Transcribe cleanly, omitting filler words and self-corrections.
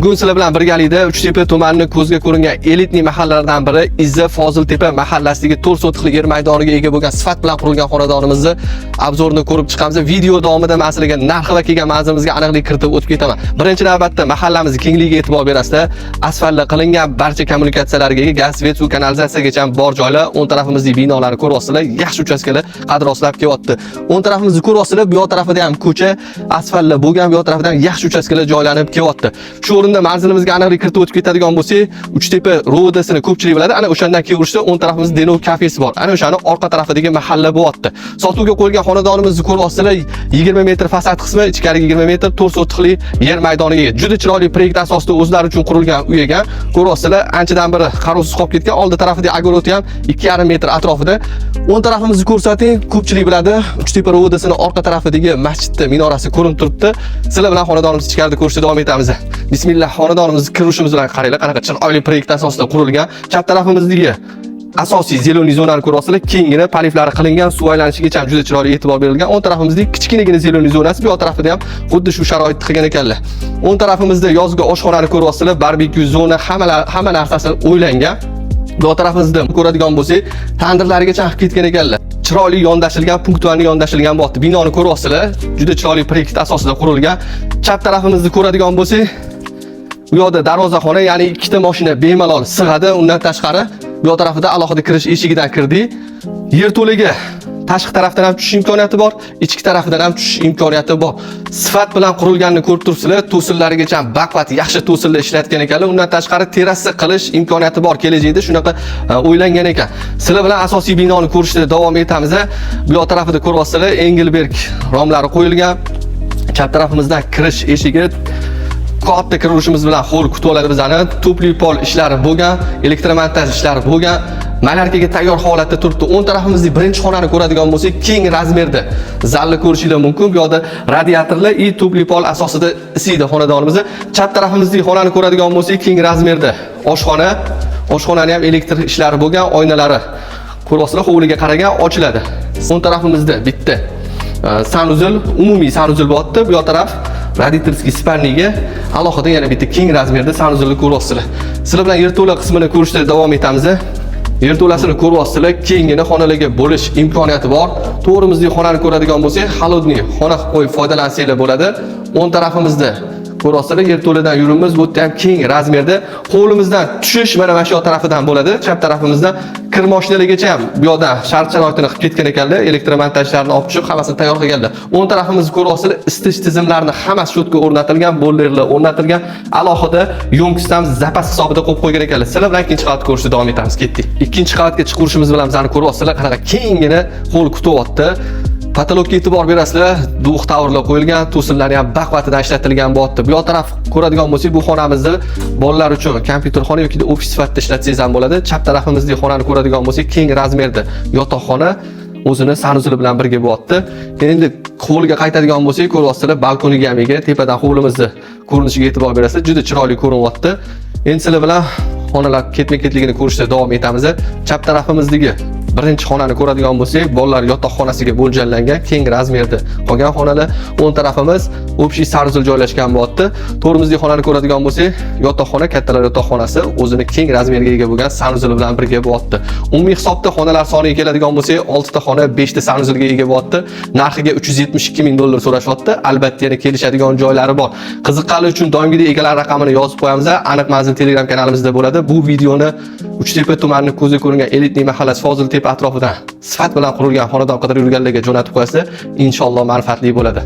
Bugun sizlar bilan birgalikda Uchtepa tumanini ko'zga ko'ringan элитный mahallalardan biri Izza Foziltepa mahallasidagi 4 sotixlik yer maydoniga ega bo'lgan sifat bilan qurilgan xonadonimizni обзор ini ko'rib chiqamiz. Video davomida men sizlarga narxi va kelgan manzilimizga aniqlik kiritib o'tib ketaman. Birinchi navbatda mahallamiz kengligiga e'tibor berasizlar. Asfaltli qilingan, barcha kommunikatsiyalarga ega, gaz, свет, suv, kanalizatsiyagacha bor joylar. O'ng tarafimizdagi binolarni ko'ryapsizlar, yaxshi uchastkalar qad rostlab kelyapti. O'ng tarafimizni ko'ryapsizlar, bu yoq tarafida ham ko'cha asfaltli bo'lgan, bu yoq tarafida ham yaxshi uchastkalar joylanib kelyapti. Shu o'rinda manzilimizga aniqlik kiritib o'tib ketadigan bo'lsak, Uchtepa РОВД sini ko'pchilik biladi. Ana o'shandan kelaverishda o'ng tarafimizda Denov kafesi bor. Ana o'shani orqa tarafidagi mahalla bo'lyapti. Sotuvga qo'yilgan xonadonimizni ko'ryapsizlar, 20 metr fasad qismi, ichkariga 20 metr, 4 sotixli yer maydoniga ega. Juda chiroyli proyekt asosida o'zlari uchun qurilgan uy ekan. Ko'ryapsizlar, anchadan beri qarovsiz qolib ketgan. Oldi tarafidagi огород i ham 2,5 metr atrofida. O'ng tarafimizni ko'rsating, ko'pchilik biladi. Uchtepa РОВД sini orqa tarafidagi masjidni minorasi ko'rinib turibdi. Sizlar bilan xonadonimizni ichkarida ko'rishda davom etamiz. Bismillah, xonadonimizni kirishimiz bilan qaranglar, qanaqa chiroyli proyekt asosida qurilgan. Chap tarafimizdagi asosiy зелёный zonani ko'ryapsizlar, kengina полив lari qilingan, suv aylanishigacha ham juda chiroyli e'tibor berilgan. O'ng tarafimizdagi kichkinagina зелёный zonasi, bu yoq tarafida ham xuddi shu sharoitni qilgan ekanlar. O'ng tarafimizda yozgi oshxonani ko'ryapsizlar, barbekyu zona, hamma narsasi o'ylangan. Bu yoq tarafimizda ko'radigan bo'lsak, tandirlarigacha qilib ketgan ekanlar. Chiroyli yondashilgan, пунктуальный yondashilgan bo'lyapti. Binoni ko'ryapsizlar, juda chiroyli proyekt asosida qurilgan. Chap tarafimizni ko'radigan bo'lsak, bu yoqda darvozaxona, ya'ni ikkita mashina bemalol sig'adi. Undan tashqari bu yoq tarafida alohida kirish eshigidan kirdik. Yerto'laga tashqi tarafdan ham tushish imkoniyati bor, ichki tarafidan ham tushish imkoniyati bor. Sifat bilan qurilganini ko'rib turibsizlar, to'sinlarigacha ham baquvvat yaxshi to'sinlar ishlatgan ekanlar. Undan tashqari terrasa qilish imkoniyati bor, kelajakda shunaqa o'ylangan ekan. Sizlar bilan asosiy binoni ko'rishda davom etamiz. Bu yoq tarafida ko'ryapsizlar, Engelberg romlari qo'yilgan. Chap tarafimizdan kirish eshigi, katta kirishimiz bilan xo'l kutib oladi bizani. Тёплый пол ishlari bo'lgan, elektromontaj ishlari bo'lgan. Малярка ga tayyor holatda turibdi. O'ng tarafimizdagi birinchi xonani ko'radigan bo'lsak, keng размер da zalni ko'rishinglar mumkin. Bu yoqda radiatorlar и тёплый пол asosida isiydi xonadonimizni. Chap tarafimizdagi xonani ko'radigan bo'lsak, keng размер da oshxona. Oshxonani ham elektr ishlari bo'lgan, oynalari ko'ryapsizlar, hovliga qaragan ochiladi. O'ng tarafimizda bitta санузел, umumiy санузел bo'lyapti. Bu yoq taraf родительский спальня ga alohida yana bitta keng размер da санузел ni ko'ryapsizlar. Sizlar bilan yerto'la qismini ko'rishda davom etamiz. Yerto'lasini ko'ryapsizlar, kenggina xonalarga bo'lish imkoniyati bor. To'g'rimizdagi xonani ko'radigan bo'lsak, холодный xona qilib qo'yib foydalansanglar bo'ladi. O'ng tarafimizda ko'ryapsizlar, yerto'ladan yuribmiz, bu yerda ham keng размер da. Hovlimizdan tushish mana shu yoq tarafidan bo'ladi. Chap tarafimizdan kir mashinalargacha ham bu yoqdan shart sharoitini qilib ketgan ekanlar, elektromontajlarni olib tushib, hammasini tayyor qilganlar. O'ng tarafimizni ko'ryapsizlar, isitish tizimlarini hammasi shu yerga o'rnatilgan, boylerlar o'rnatilgan, alohida ёмкость ham запас hisobida qo'yib qo'ygan ekanlar. Sizlar bilan ikkinchi qavatga ko'rishda davom etamiz. Ketdik. Ikkinchi qavatga chiqishimiz bilan bizani ko'ryapsizlar, qanaqa kenggina hol kutyapti. Потолок ka e'tibor berasizlar, двухтавр lar qo'yilgan, to'sinlari ham baquvvatidan ishlatilgan bo'lyapti. Bu yoq taraf ko'radigan bo'lsak, bu xonamizni bolalar uchun kompyuterxona yoki ofis sifatida ishlatsangiz ham bo'ladi. Chap tarafimizdagi xonani ko'radigan bo'lsak, keng размер da yotoqxona o'zini санузел i bilan birga bo'lyapti. Endi hovliga qaytadigan bo'lsak, ko'ryapsizlar, balkoniga ham ega. Tepadan hovlimizni ko'rinishiga e'tibor berasizlar, juda chiroyli ko'rinyapti. Endi sizlar bilan xonalar ketma-ketligini ko'rishda davom etamiz. Chap tarafimizdagi birinchi xonani ko'radigan bo'lsak, bolalar yotoqxonasiga mo'ljallangan keng размер da qolgan xonalar. O'ng tarafimiz общий санузел joylashgan bo'lyapti. To'g'rimizdagi xonani ko'radigan bo'lsak, yotoqxona, kattalar yotoqxonasi o'zini keng размер ga ega bo'lgan санузел i bilan birga bo'lyapti. Umumiy hisobda xonalar soniga keladigan bo'lsak, 6 ta xona, 5 ta санузел ga ega bo'lyapti. Narxiga 372 ming dollar so'rashyapti. Albatta yana kelishadigan joylari bor. Qiziqqanlar uchun doimgidek egalar raqamini yozib qo'yamiz. Aniq manzil Telegram kanalimizda bo'ladi. Bu videoni Uchtepa tumanini ko'zga ko'ringan элитный mahallasi Foziltepa atrofidan sifat bilan qurilgan xonadon qidirib yurganlarga jo'natib qo'yasizlar. Inshaalloh manfaatli bo'ladi.